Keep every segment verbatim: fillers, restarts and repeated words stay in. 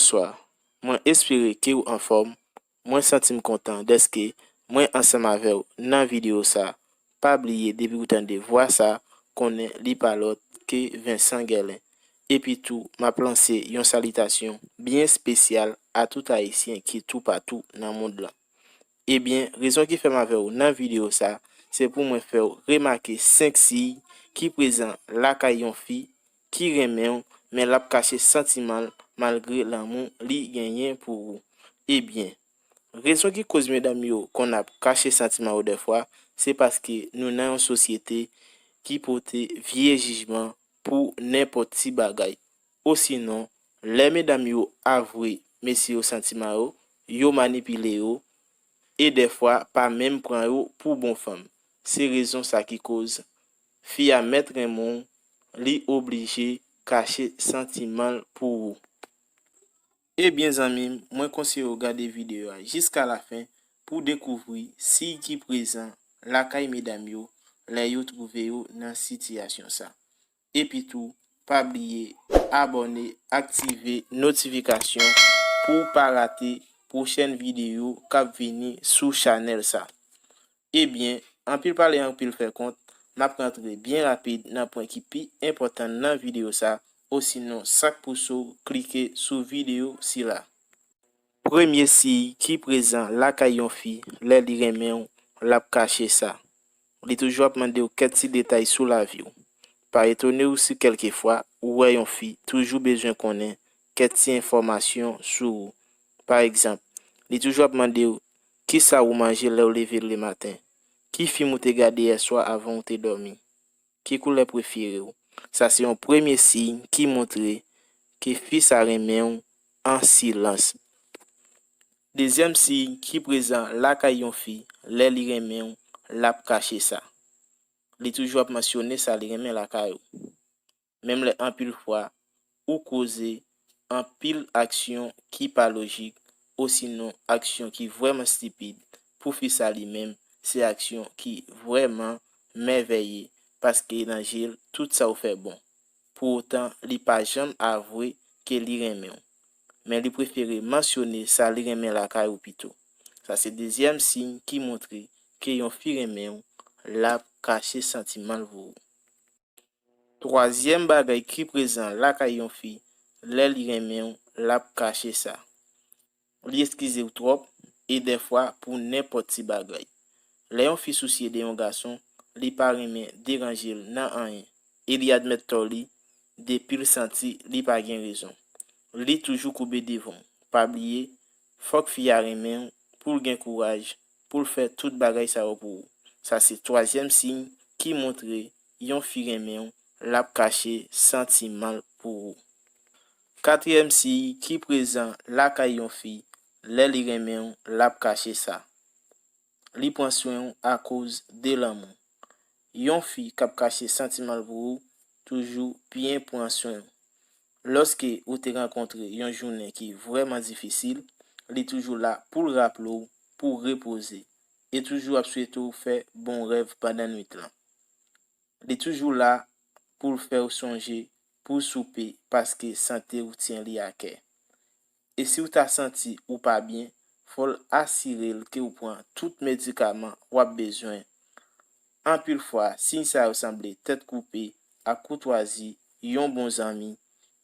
Bonswa, mwen espere ke w anfòm. Mwen santi m kontan dèske mwen ansanm avè w nan videyo sa. Pa bliye, depi w tande vwa sa, konnen li pa lòt ke Vincent Guerlin. Epi tou, m ap lanse yon salitasyon byen espesyal a tout Ayisyen ki toupatou nan mond lan. Ebyen, rezon ki fè m avè w nan videyo sa, se pou mwen fè w remake senk siy ki prezan lakay yon fi ki renmen w, men l ap kache santiman l malgre lanmou li genyen pou ou. Ebyen, rezon ki koz medam yo konn ap kache santiman yo dèfwa, se paske nou nan yon sosyete ki pote vye jijman pou nenpòt ti bagay. Osinon, lè medam yo avwe mesye yo santiman yo, yo manipile yo, e dèfwa pa menm pran yo pou bon fanm. Se rezon sa ki koz fi a mèt renmen w, li oblije kache santiman l pou ou. Ebyen zanmi m, mwen konseye w gade videyo a jiska lafen pou w dekouvri siy ki prezan lakay medam yo lè yo twouve yo nan sitiyasyon sa. Epi tou, pa bliye abòne, aktive notifikasyon pou w pa rate pwochèn videyo k ap vini sou chanèl sa. Ebyen, anpil pale, anpil fè kont, m ap rantre byen rapid nan pwen ki pi enpòtan nan videyo sa, osinon sa k pouse w klike sou videyo sila. Premye siy ki prezan lakay yon fi lè li renmen w, l ap kache sa. Li toujou ap mande w kèk ti detay sou lavi w. Pa etone w si kèlkefwa ou wè yon fi toujou bezwen konnen kèk ti enfòmasyon sou ou. Pa egzanp, li toujou ap mande w kisa ou manje lè w leve lematen, ki fim ou te gade yèswa avan w te dòmi, ki koulè prefere w. Sa se yon premye siy ki montre ke fi sa renmen w an silans. Dezyèm siy ki prezan lakay yon fi lè li renmen w, l ap kache sa. Li toujou ap mansyone sa li renmen lakay ou. Menm lè anpil fwa ou koze anpil aksyon ki pa lojik, osinon aksyon ki vrèman stipid, pou fi sa li menm, se aksyon ki vrèman mèvèye, paske nan je l, tout sa w fè bon. Pou otan, li pa janm avwe ke li renmen w. Men li prefere mansyone sa li renmen lakay ou pito. Sa se dezyèm siy ki montre ke yon fi renmen w, l ap kache santiman l pou ou. Twazyèm bagay ki prezan lakay yon fi, lè li renmen w, l ap kache sa. Li eskize w twòp, e dèfwa pou nenpòt ti bagay. Lè yon fi sousye de yon gason, li pa renmen deranje l nan anyen, e li admèt tò li depi l santi li pa gen rezon. Li toujou koube devan w. Pa bliye, fòk fi a renmen w pou l gen kouraj pou l fè tout bagay sa yo pou ou. Sa se twazyèm siy ki montre yon fi renmen w, l ap kache santiman l pou ou. Katriyèm siy ki prezan lakay yon fi, lè li renmen w, l ap kache sa. Li pran swen w akoz de lanmou. Yon fi k ap kache santiman l pou ou toujou byen pran swen w. Lòske ou te rankontre yon jounen ki vrèman difisil, li toujou la pou l raple w pou w repoze e toujou ap swete w fè bon rèv pandan nwit lan. Li toujou la pou l fè w sonje pou w soupe paske sante w tyen li a kè. E si w ta santi ou pa byen, fò l asire l ke w pran tout medikaman w ap bezwen. Anpil fwa, siy sa yo sanble tèt koupe ak koutwazi yon bon zanmi,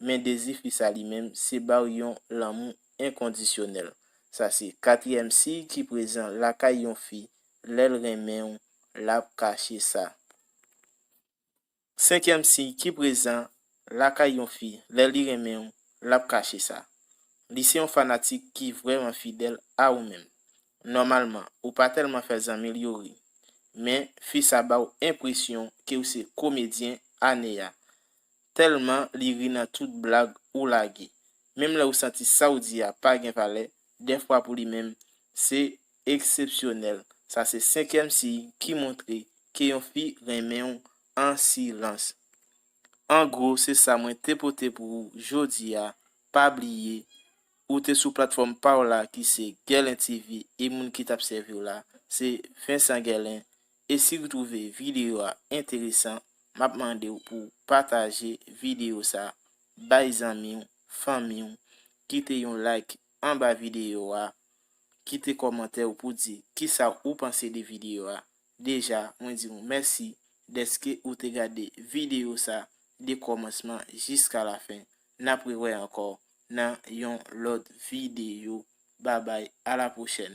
men dezi fi sa li menm se ba w yon lanmou enkondisyonèl. Sa se katriyèm siy ki prezan lakay yon fi, lè l renmen w, l ap kache sa. Senkyèm siy ki prezan lakay yon fi, lè li renmen w, l ap kache sa. Li se yon fanatik ki vrèman fidèl a ou menm. Nòmalman, ou pa tèlman fè zanmi l yo ri. Men, fi sa ba w enpresyon ke w se komedyen ane a. Tèlman li ri nan tout blag ou lage. Menm lè ou santi sa w di a pa gen valè, dèfwa pou li menm, se eksepsyonèl. Sa se senkyèm siy ki montre ke yon fi renmen w an silans. An gwo, se sa mwen te pote pou ou jodi a. Pa bliye, ou te sou platfòm pa w la ki se Guerlin T V e moun ki t ap sèvi w la se Vincent Guerlin. E si w twouve videyo a enteresan, m ap mande w pou w pataje videyo sa bay zanmi w, fanmi w, kite yon like anba videyo a, kite kòmantè w pou di kisa ou panse de videyo a. Deja, mwen di w mèsi dèske ou te gade videyo sa de kòmansman jiska lafen. N ap rewè ankò nan yon lòt videyo. Babay, a la pwochèn.